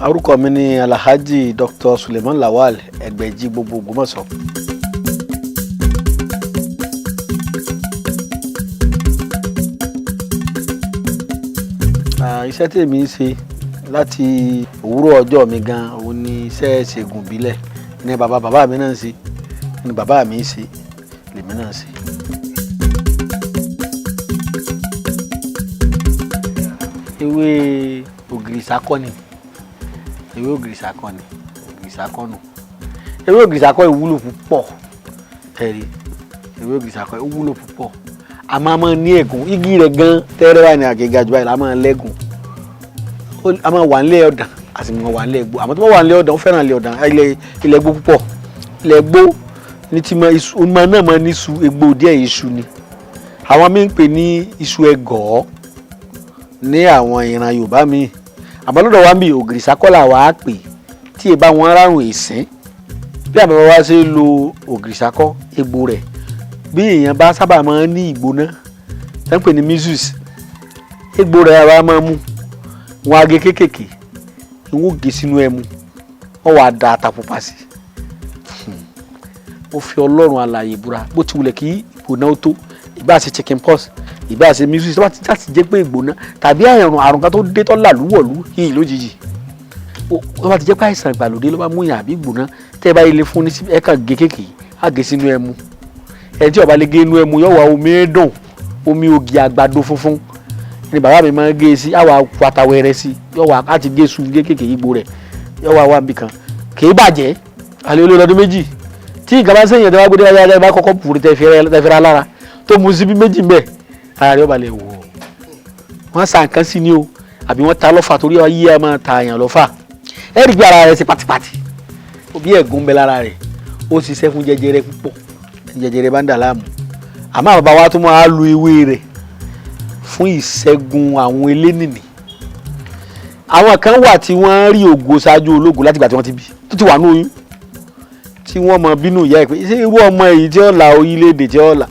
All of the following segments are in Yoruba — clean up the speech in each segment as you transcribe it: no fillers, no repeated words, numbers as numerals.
Orúkọ mi ni Alhaji Dr. Suleiman Lawal Ẹgbẹ̀jì gbogbo Ògbómọ̀ṣọ́. Iṣẹ́ tí èmi ń ṣe láti òwúrọ̀ ọjọ́ mi gan òun ni iṣẹ́ ìṣègùn ìbílẹ̀ ní bàbá bàbá mi náà ń ṣe, ní bàbá mi ń ṣe, lèmi náà ń ṣe. Ewé ògìrìsà kọ́ ni, ewé ògìrìsà kọ́ ni, ògìrìsà kọ́ nù. Ewé ògìrìsà kọ́ ìwúlò púpọ̀, ẹ̀rí ewé ògìrìsà kọ́ ìwúlò púpọ̀. A máa máa ní ẹ̀gún, igi rẹ̀ gan tẹ́rẹ́ báyìí ní àgẹ́gà jù báyìí la máa lẹ́gùn. A máa wà nílé ọ̀dàn, a sì máa wà nílé ẹ̀gbó. Àmọ́ tó bá wà nílé ọ̀dàn, ó fẹ́ràn ilé ọ̀dàn, ilẹ̀ ẹ̀gbó púpọ̀. Ilẹ̀ ẹ̀gbó ní ti máa iṣu, ọmọ náà máa ní iṣu, egbò díẹ̀ iṣu ni. Àwọn míì ń pè ní iṣu ẹ̀gọ́ ní àwọn ìran Yorùbá míì. Àmọ́ lọ́dọ̀ wa ń bí ògìrìsà kọ́ là wá pè tí ì bá wọn rárùn ìsín. Bí àwọn bàbá wa ṣe lo ògìrìsà kọ́ egbò rẹ̀, bí èèyàn bá sábà máa ń ní ìgbóná tẹ́ ń pè ní measles, egbò rẹ̀ àwa máa mú wọn age kéékèèké, wọn ò gé sínú ẹmu, wọn wàá da ata pupa sí. Mo fi Ọlọ́run alààyè búra, bó ti wulẹ̀ kí ìgbóná ó tó, ìbá ṣe chicken pox, ìbá ṣe measles, tó bá ti jáde jẹ́ pé ìgbóná tàbí àrùn kan tó dé tó làlúwọ̀lú yìí lójijì, tó bá ti jẹ́ pé àìsàn ìgbàlódé ló bá mú yàn àbí ìgbóná, tẹ́ ẹ bá ilé fún ní ẹ kàn gé kéèké, á gé sínú ẹmu. Ẹni tí ó bá lè gé inú ẹmu yóò wá omi dùn, omi ògì àgbàdo funfun ni bàbá mi máa ń gé sí, àwa pàtàwẹrẹ sí, yóò wá láti gé su gé kéèké yíbo rẹ̀, yóò wá wá níbi kan kì í bàjẹ́. Àlẹ́ olè lọ́dún méjì tí nǹkan bá ń sèyàn tó bá gbé dé bá kọ́kọ́ bùrù tẹ́ fẹ́ra lára tó mu síbí méjì mbẹ́, ara rẹ̀ ó balẹ̀ wò. Wọ́n sa nǹkan sí ni o, àbí wọ́n ta lọ́fà, torí ayé ẹ máa ta àyàn lọ́fà. Ẹ rí i pé ara rẹ̀ ṣe pátipáti, òbí ẹ̀gún bẹ lára rẹ̀, ó ṣiṣẹ́ fún jẹjẹrẹ púpọ̀, jẹjẹrẹ bá ń dà láàmú. Àmọ́ bàbá wa tó máa lu ewé rẹ̀ fún ìṣẹ́gun àwọn elénìní. Àwọn kan wà tí wọ́n rí ògo ṣáájú ológo látìgbà tí wọ́n ti bí, tó ti wà ní oyún, tí wọ́n mọ bínú ìyá ẹ̀ pé ṣé irú ọmọ èyí tí ó la orílẹ̀-èdè tí ó la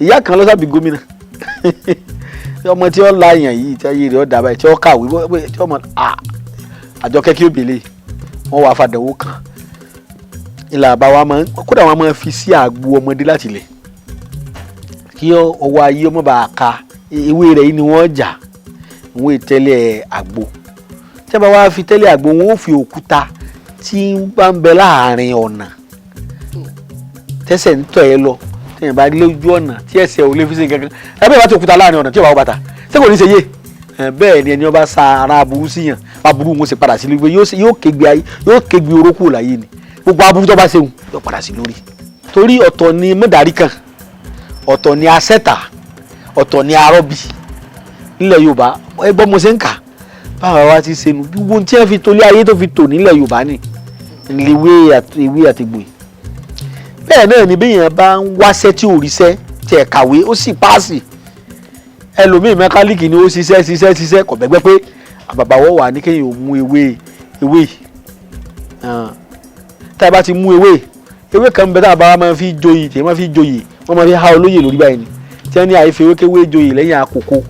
ìyá kan ló sábì gómìnà, ọmọ tí ó la èèyàn yìí tí ayé rẹ̀ ó dà báyìí, tí ó kàwé, tí ó mọ àjọkẹ́ kí ó bèlè wọ́n wàá fàdánwò kan. Ìlà àbá wa máa ń kódà wọn máa fi sí àgbo ọmọdé láti lẹ̀ kí ọwọ́ ayé ọmọ bá ka ewé rẹ̀ yìí ni wọ́n jà wọ́n tẹ́lẹ̀ àgbo. Tí a bá wá fi tẹ́lẹ̀ àgbo, wọn ó fi òkúta tí ń bá ń bẹ láàrin ọ̀nà tẹ́sẹ̀ ń tọ̀ ẹ́ lọ, tẹ́yìn bá lójú ọ̀nà tí ẹsẹ̀ ò lè fi ṣe kankan, ẹ bẹ́ẹ̀ bá ti òkúta láàrin ọ̀nà tí ò bá wọ bàtà, ṣé kò ní ṣe yé? Bẹ́ẹ̀ ni ẹni ọba sa ara aburú síyàn, aburú wọn sì padà sí lórí, yóò kégbe ayé, yóò kégbe orókù láyé ni. Gbogbo aburú tó bá ṣeun yóò padà sí lórí. Torí ọ̀tọ̀ ni mọ́dàrí kan, ọ̀tọ̀ ni asẹ́ta, ọ̀tọ̀ ni arọ́bì nílẹ̀ Yorùbá. Ẹ gbọ́ mo ṣe ń kà báwa wá ti ṣe nu gbogbo tí wọ́n fi tolé ayé tó fi tò nílẹ̀ Yorùbá ni ìwé àtìgbò yìí. Bẹ́ẹ̀ náà ni béèyàn bá ń wáṣẹ́ tí ò ríṣẹ́, tí ẹ̀ kàwé ó sì páàsì, ẹlòmíì mẹkáníìkì ni, ó ṣiṣẹ́ ṣiṣẹ́ ṣiṣẹ́ kò bẹ́gbẹ́ pé àbàbàwọ̀ wà ní kéèyàn ò mú ewé ewé yìí. Tá a bá ti mú ewé ewé kan bẹ tá a bá máa fi joyè, tí wọ́n fi joyè, wọ́n máa fi há olóyè lórí báyìí ni, tí wọ́n ní àìfi ewékéwé joyè lẹ́yìn àkókò.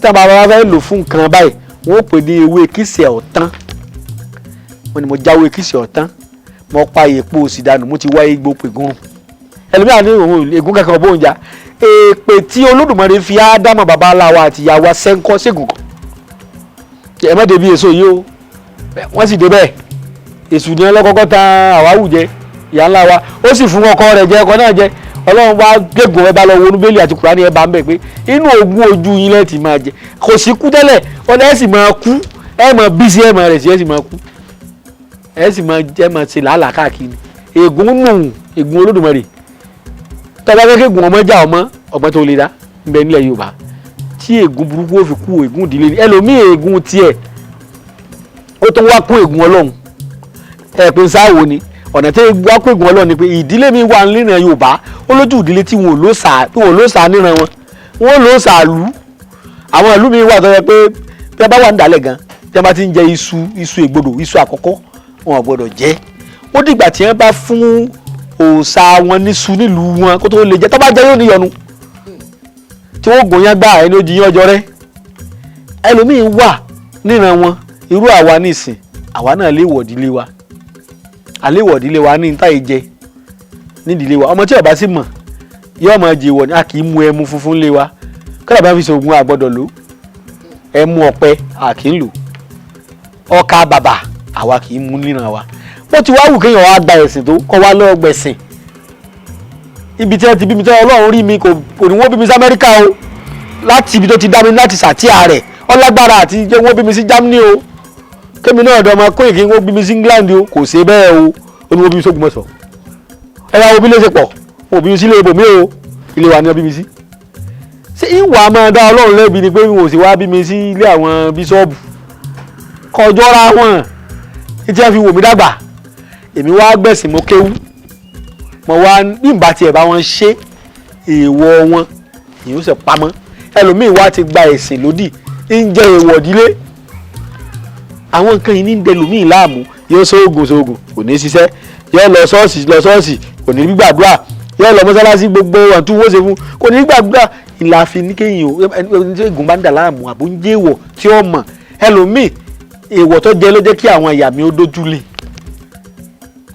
Tá a bá wá fẹ́ lò fún nǹkan báyìí, wọ́n ó pè ní ewé kìsẹ̀ ọ̀tán. Wọ́n ní mo jáwé kìsẹ̀ ọ̀tán, mo pa èèpo òsì dànù, mo ti wá egbò pègún. Ẹlòmíràn ní òun ègún kankan bóun jà, èpè tí Olódùmarè fi Ádámọ̀ bàbá ńlá wa àti ìyá wa sẹ́ńkọ́ ṣègùn kan, ẹ má débi èso yìí o. Wọ́n sì débẹ̀, èṣù ní ọlọ́kọ́kọ́ ta àwáwù jẹ ìyá ńlá wa, ó sì fún ọkọ rẹ̀ jẹ, ọkọ náà jẹ. Ọlọ́run wá gégùn, ẹ bá lọ wọnú bẹ́ẹ̀lì àti Kùránì, ẹ bá ń bẹ̀ pé inú ogún ojú yín lẹ́ẹ̀tì máa jẹ, kò sí kú tẹ́lẹ̀, ọ̀nà ẹ sì máa kú, ẹ máa bí sí, ẹ máa rẹ̀ sí, ẹ sì máa kú, ẹ sì máa jẹ, máa ṣe làálàá káàkiri. Ègún nù, ègún Olódùmarè tọ́ba fẹ́ kégun ọmọ já ọmọ ọgbọ́n tó lè dá ń bẹ nílẹ̀ Yorùbá tí ègún burúkú ó fi kú. Ègún ìdílé ni ẹlòmíì, ègún tiẹ̀ ó tún wá kún ègún Ọlọ́run. Ẹ pé sáwò ni ọ̀nà tí wá kún ègún Ọlọ́run ni pé ìdílé mi wà níran Yorùbá, ó lójú ìdílé tí wọn ò ló sà níran wọn, wọn ò ló sà lú. Àwọn ìlú mi wà tó yẹ pé bí a bá wà ń dálẹ̀ gan, tí a bá ti ń jẹ iṣu, iṣu ègbodò, iṣu àkọ́kọ́, wọn ò gbọdọ̀ jẹ. Ó dìgbà tí wọ́n bá fún òòṣà wọn níṣu nílùú wọn kó tó lè jẹ. Tó bá jẹ yóò níyọnu tí wọ́n gùn yẹn gbà ẹni ó di yín ọjọ́ rẹ. Ẹlòmíín wà níran wọn, Irú àwa nísìn, àwa náà lè wọ̀dílé wa, àléwọ̀dílé wa ní níta ìjẹ nídìílé wa. Ọmọ tí ó bá sì mọ̀ yóò máa jẹ ìwọ ni. A kì í mu ẹmu funfun lé wa, kọ́dà bá fi ṣoògùn àgbọ́dọ̀ lò. Ẹmu ọ̀pẹ a kì í lò, ọkà bàbà àwa kì í mú níran wa. Bó ti wá wù kéèyàn wá gba ẹ̀sìn tó kọ́ wá lọ́ọ́ gbẹ̀sìn, ibi tí wọ́n ti bí mi, tí Ọlọ́run rí mi, kò ní wọ́n bí mi sí Amẹ́ríkà o. Láti ibi tó ti dá mi, láti sàtíà rẹ̀ ọlágbára àti jẹ́ wọ́n bí mi sí Germany o, kémi náà dọ́mọ Kóìkì, wọ́n bí mi sí England o, kò ṣe bẹ́ẹ̀ o. Ó ní wọ́n bí mi sógun mọ̀sọ̀. Ẹ wá wo bí lè ṣe pọ̀, wọ́n bí mi sí ilé ibòmí o, ilé wa ni wọ́n bí mi sí. Ṣé ìwà máa dá Ọlọ́run lẹ́bi ni pé wọn ò sì wá bí mi sí ilé àwọn bíṣọ́ọ̀bù? Kọjọ́ra wọn ní tí wọ́n fi wò mí dàgbà. Èmi wá gbẹ̀sìn, mo kéwú, mo wá bí n bá tiẹ̀ bá wọn ṣe èèwọ̀ wọn, èyí ó sì pamọ́. Ẹlòmíì wá ti gba ẹ̀sìn lódì, ń jẹ́ èèwọ̀ ìdílé. Àwọn nǹkan yìí ní ń dẹlòmíì láàmú. Yóò sóògùn sóògùn, kò ní ṣiṣẹ́. Yóò lọ ṣọ́ọ̀ṣì lọ ṣọ́ọ̀ṣì, kò ní gbàdúrà. Yóò lọ mọ́sálásí, gbogbo wọn tún wọ́n ṣe fún, kò ní gbàdúrà. Ìlà fi ní kéèyàn o, ẹni tí ègún bá ń dà láàmú àbó ń jẹ́ èèwọ̀ tí ó mọ̀. Ẹlòmíì, èèwọ̀ tó jẹ ló jẹ́ kí àwọn ìyá mi ó dójú lé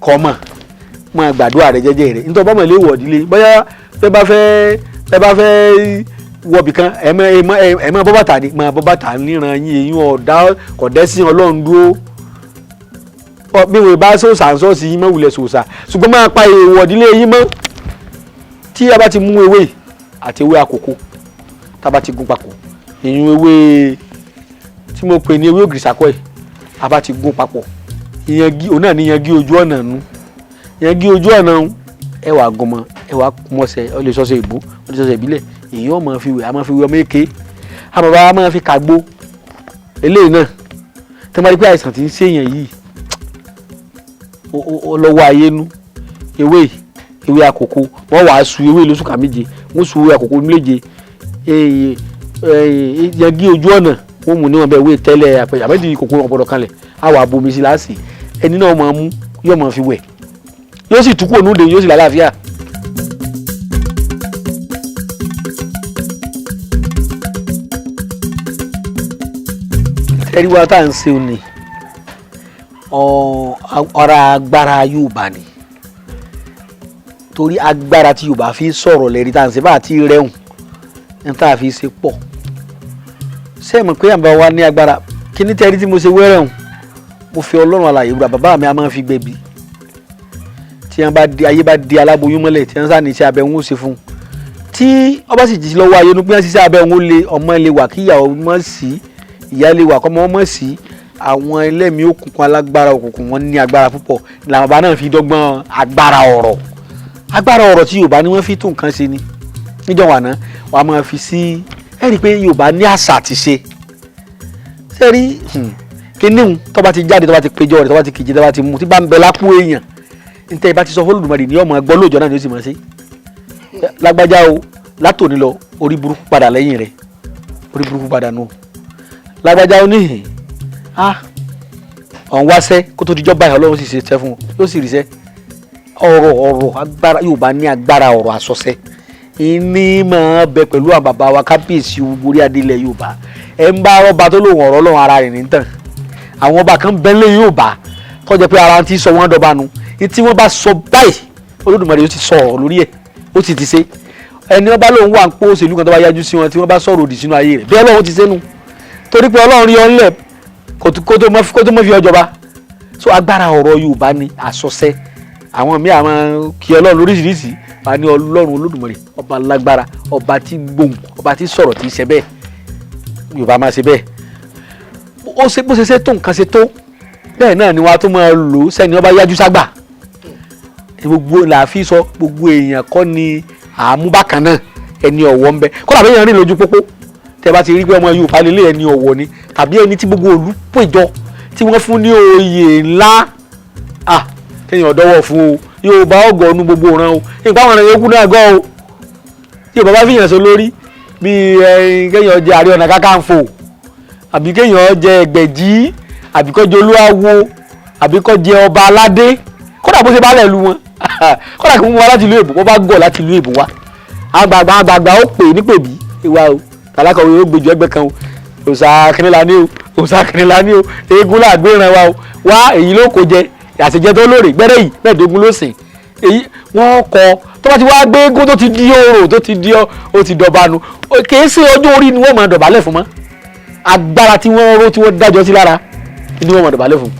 kọ́ mọ̀. Máa gbàdúrà rẹ jẹ́jẹ́ rẹ, nítorí ọba mọ̀ lè wọ̀ ìdílé. Bóyá tẹ́ bá fẹ́ wọ̀bì kan, ẹ mọ bọ́ bàtà ni, máa bọ́ bàtà níran yín. Eyín ọ̀dà kọ̀dẹ́sìn Ọlọ́run dúró. Bí wọ́n bá sòsà ń sọ́ọ̀sì yín mọ́ wulẹ̀ sòsà, ṣùgbọ́n máa pa èèwọ̀ ìdílé yín mọ́. Tí a bá ti mú ewé àti ewé àkókò, tá a bá ti gún papọ̀, ìyún ewé tí mo pè ní ewé ògìrìsàkọ́ ẹ̀, a bá ti gún papọ̀, ìyẹn òun náà ní yangi ojú ọ̀nà nu, yangi ojú ọ̀nà nu. Ẹ wà gún mọ́, ẹ wà mọ́sẹ̀, ọ lè sọ́sẹ̀ ìbò, ọ lè sọ́sẹ̀ ìbílẹ̀. Èyí ọ̀ máa fi wẹ̀, a máa fi wẹ̀ ọmọ èké, a bàbá wa máa fi kàgbó. Eléyìí náà, tí wọ́n bá rí pé àìsàn tí ń ṣèyàn yìí ó lọ́wọ́ ayé nú, ewé ewé àkókò, wọ́n wàá su ewé lóṣùkà 7, wọ́n su ewé àkókò 7, yangi ojú ọ̀nà, wọ́n mú níwọ̀n bẹ́ẹ̀, ewé tẹ́lẹ̀ àpẹjọ àbẹ́dì kòkòrò ọ̀pọ̀lọ̀ kanlẹ̀, á wà bomi sí láàsì. Ẹni náà máa mú, yóò máa fi wẹ̀, yóò sì túkú ònúde, yóò sì lálàáfíà. Ẹ̀rí wa tá à ń ṣe òní, ọ̀rọ̀ agbára Yorùbá ni, torí agbára tí Yorùbá fi sọ̀rọ̀ lẹ́rí tá à ń ṣe bá àti rẹ̀hùn ní tá a fi ṣe pọ̀. Ṣé ẹ mọ̀ pé àbá wa ní agbára kíní tẹ́rí tí mo ṣe wẹ́rẹ̀hùn? Mo fi Ọlọ́run alààyè wúra, bàbá mi a máa fi gbẹ̀bí tí wọ́n bá di ayé bá di aláboyún mọ́lẹ̀, tí wọ́n sá ní iṣẹ́ abẹ wọn ó ṣe fún un, tí ọba sì jí lọ́wọ́ ayé nu pé wọ́n ṣiṣẹ́ abẹ wọn, ó lé ọmọ lè wà kí ìyàwó mọ̀ sí, ìyá lè wà kọ́mọ mọ̀ sí. Àwọn ẹlẹ́mìí òkùnkùn, alágbára òkùnkùn, wọn ní agbára púpọ̀. Làwọn bàbá náà fi dọ́gbọ́n agbára ọ̀rọ̀, agbára ọ̀rọ̀ tí Yorùbá ní wọ́n fi tún nǹkan ṣe ni. Níjọ́ wà náà wàá máa fi sí. Ẹ rí i pé Yorùbá ní àṣà àti ṣe ṣe rí kíní tó bá ti jáde, tó bá ti péjọ rẹ̀, tó bá ti kìjì, tó bá ti mú, tí bá ń bẹ lápò èèyàn, níta ìbá ti sọ f'Olódùmarè ní ọmọ ẹgbọ́ lóòjọ́ náà ni ó sì máa ṣe. Lágbájá o, látòní lọ, orí burúkú padà lẹ́yìn rẹ̀, orí burúkú padà nù. Lágbájá o, níhìn ah, ọ̀n wáṣẹ́ kó tó dijọ́ báyìí, Ọlọ́run sì ṣe tẹ́ fún un, yóò sì ríṣẹ́. Ọ̀rọ̀ ọ̀rọ̀ agbára, Yorùbá ní agbára ọ̀rọ̀ àsọsẹ́. Ìní máa bẹ pẹ̀lú àwọn bàbá wa, kábíyèsí orí adé ilẹ̀ Yorùbá. Ẹ̀ ń bá ọba tó lóun ọ̀rọ̀ Ọlọ́run, ara rẹ̀ nìtàn. Àwọn ọba kan bẹ́ńlẹ̀ Yorùbá tó jẹ́ pé ara ti sọ wọ́n dọba nu. Tí wọ́n bá sọ báyìí, Olódùmarè yóò ti sọ ọ̀rọ̀ lórí ẹ̀, ó sì ti ṣe. Ẹni wọ́n bá lóun wà ń pọ́ òṣèlú kan, tó bá yájú sí wọn, tí wọ́n bá sọ̀rọ̀ òdì sínú ayé rẹ̀, bí Ọlọ́run ti ṣe nu, torí pé Ọlọ́run rí ọ ńlẹ̀ kó tó mọ́ fi ọjọba. So agbára ọ̀rọ̀ Yorùbá ni àsọsẹ́. Àwọn míì, àwọn kí Ọlọ́run lóríṣiríṣi wà ní Ọlọ́run Olódùmarè, ọba lágbára, ọba tí gbóhùn, ọba tí sọ̀rọ̀, tí ṣe bẹ́ẹ̀. Yorùbá máa ṣe bẹ́ẹ̀. Ó ṣe bó ṣe ṣe tó nǹkan ṣe tó bẹ́ẹ̀ náà ni wọ́n á tún máa lò ó sẹ́ni ọba yájú ságbà. Gbogbo là fi sọ, gbogbo èèyàn kọ́ ni àmúbákan náà. Ẹni ọ̀wọ́ ń bẹ, kọ́lá bẹ́ẹ̀ yẹn rìn lójú pópó, tẹ́ bá ti rí pé ọmọ Yorùbá lélẹ̀, ẹni ọ̀wọ́ ni, tàbí ẹni tí gbogbo òlú péjọ tí wọ́n fún ní oyè ńlá, ah, kéèyàn dọ́wọ́ fún o. Yorùbá ọgọ́nu gbogbo òran o, nípa àwọn ọ̀ràn yòókù náà gọ́ o. Tí Yorùbá bá fìyàn sọ lórí bíi kéèyàn jẹ Ààrẹ Ọ̀nà Kakanfò, àbí kéèyàn jẹ Ẹgbẹ̀jì, àbí kó jẹ Olúawo, àbí kó jẹ ọba aládé, kódà bó ṣe bá lẹ̀ lu wọn, kódà kí wọ́n mú wa láti ìlú èbó, wọ́n bá gọ̀ láti ìlú èbó wa, àgbààgbà àgbààgbà ó pè ní pèbí ìwà o, tàlákọ̀wé ó gbèjọ ẹgbẹ́ kan o, òòsà kínníla ní o. Òòṣà kìnìún ní o, eégún làgbé ìran wa o. Wá èyí ló kó jẹ àṣejẹ tó lóore gbẹ́rẹ́ yìí 15 ló sìn. Èyí wọ́n kọ tó bá ti wá gbé eégún tó ti di orò, tó ti di ọ, ó ti dọ̀bà nu. Kìí sí ọjọ́ orí ni wọ́n máa dọ̀bálẹ̀ fún mọ́. Agbára tí wọ́n ró, tí wọ́n dájọ́ sí lára ni wọ́n máa dọ̀bálẹ̀ fún.